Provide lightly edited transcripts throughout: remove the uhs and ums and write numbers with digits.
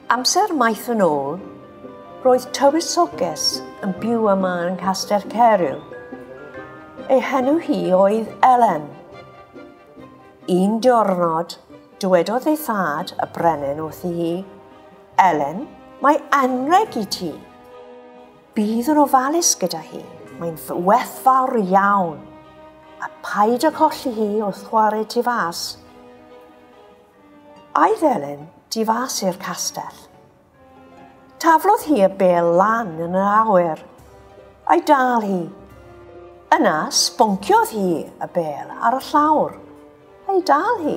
Amser maith yn ôl, roedd tywysoges yn byw yma yng Nghastell Caeriw. Ei henw hi oedd Elen. Un diwrnod, dywedodd ei thad, y brenin, wrthi hi, Elen, mae anreg i ti. Bydd yn ofalus gyda hi, mae'n werthfawr iawn, a paid â colli hi wrth chwarae tu fas. Aeth Elen tu fas i'r castell. Taflodd hi y bêl lan yn yr awyr, a'i dal hi. Yna, sbonciodd hi y bêl ar y llawr, a'i dal hi.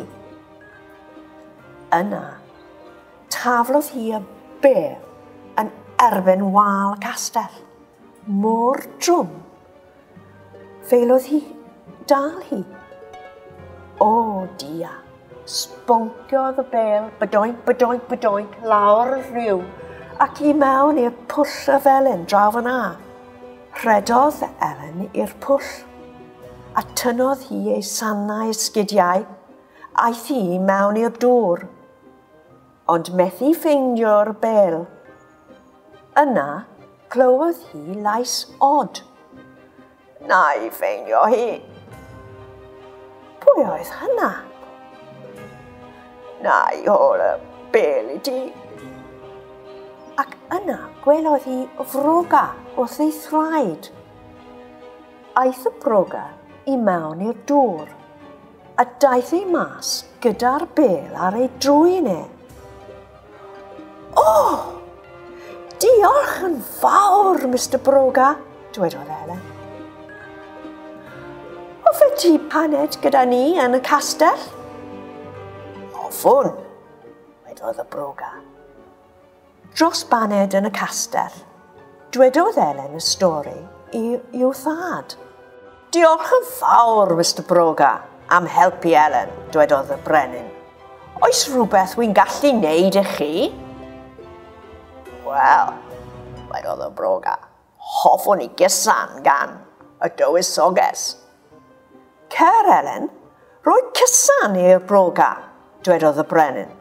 Yna, taflodd hi y bêl yn erbyn wal y castell, mor drwm. Feilodd hi dal hi. O, dia! Sbonciodd y bêl, bydoink, bydoink, bydoink, lawr y rhiw, ac i mewn i'r pwll y felin draw fyna. Rhedodd Elen i'r pwll, a tynnodd hi ei sanau sgidiau, aeth hi i mewn i'r dŵr. Ond methu ffeindio'r bêl. Yna, clywodd hi lais od. Na i ffeindio hi. Pwy oedd hynna? Na i hôl y bêl i ti. Ac yna gwelodd hi froga wrth ei thraed. Aeth y broga i mewn i'r dŵr, a daeth ei mas gyda'r bêl ar ei drwyn e. O! Diolch yn fawr, Mr Broga, dwedodd Elen. Hoffet ti paned gyda ni yn y castell? Hoffwn, wedodd y broga. Dros baned yn y castell, dwedodd Elen y stori i i'w thad. Diolch yn fawr, Mr Broga, am helpu Elen, dwedodd y brenin. Oes rhywbeth wy'n gallu neud i chi? Wel, wedodd y broga, hoffwn i gysan gan y dywysoges. Cer, Elen, rhoi cysan i'r broga, dwedodd y brenin.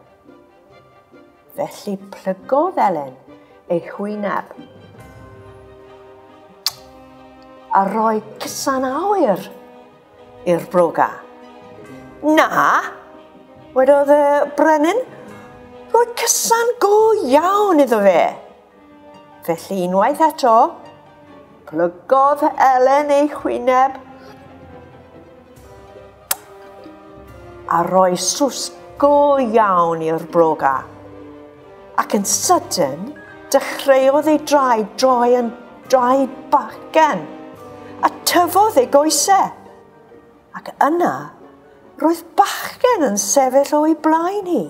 Felly plygodd Elen ei hwyneb a rhoi cysan awyr i'r broga. Na, wedodd y brenin, rhoi cysan go iawn iddo fe. Felly unwaith eto, plygodd Elen ei chwyneb a rhoi sws go iawn i'r broga. Ac yn sydyn, dechreuodd ei draed droi yn draed bachgen, a tyfodd ei goesau. Ac yna, roedd bachgen yn sefyll o'i blaen hi.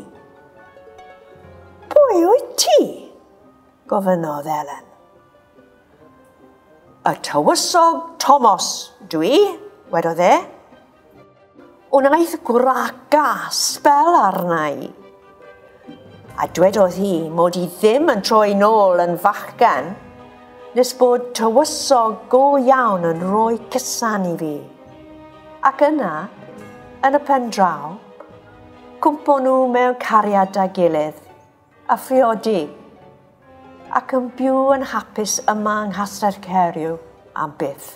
Pwy wyt ti? Gofynnodd Elen. Y tywysog Thomas, dwi, wedodd e. Wnaeth gwraga sbel arna i. A dwedodd hi mod i ddim yn troi nôl yn fachgen nes bod tywysog go iawn yn rhoi cysan i fi. Ac yna, yn y pen draw, cwmpo nhw mewn cariad â'i gilydd a phriodi ac yn byw yn hapus yma yng Nghastell Caeriw am byth.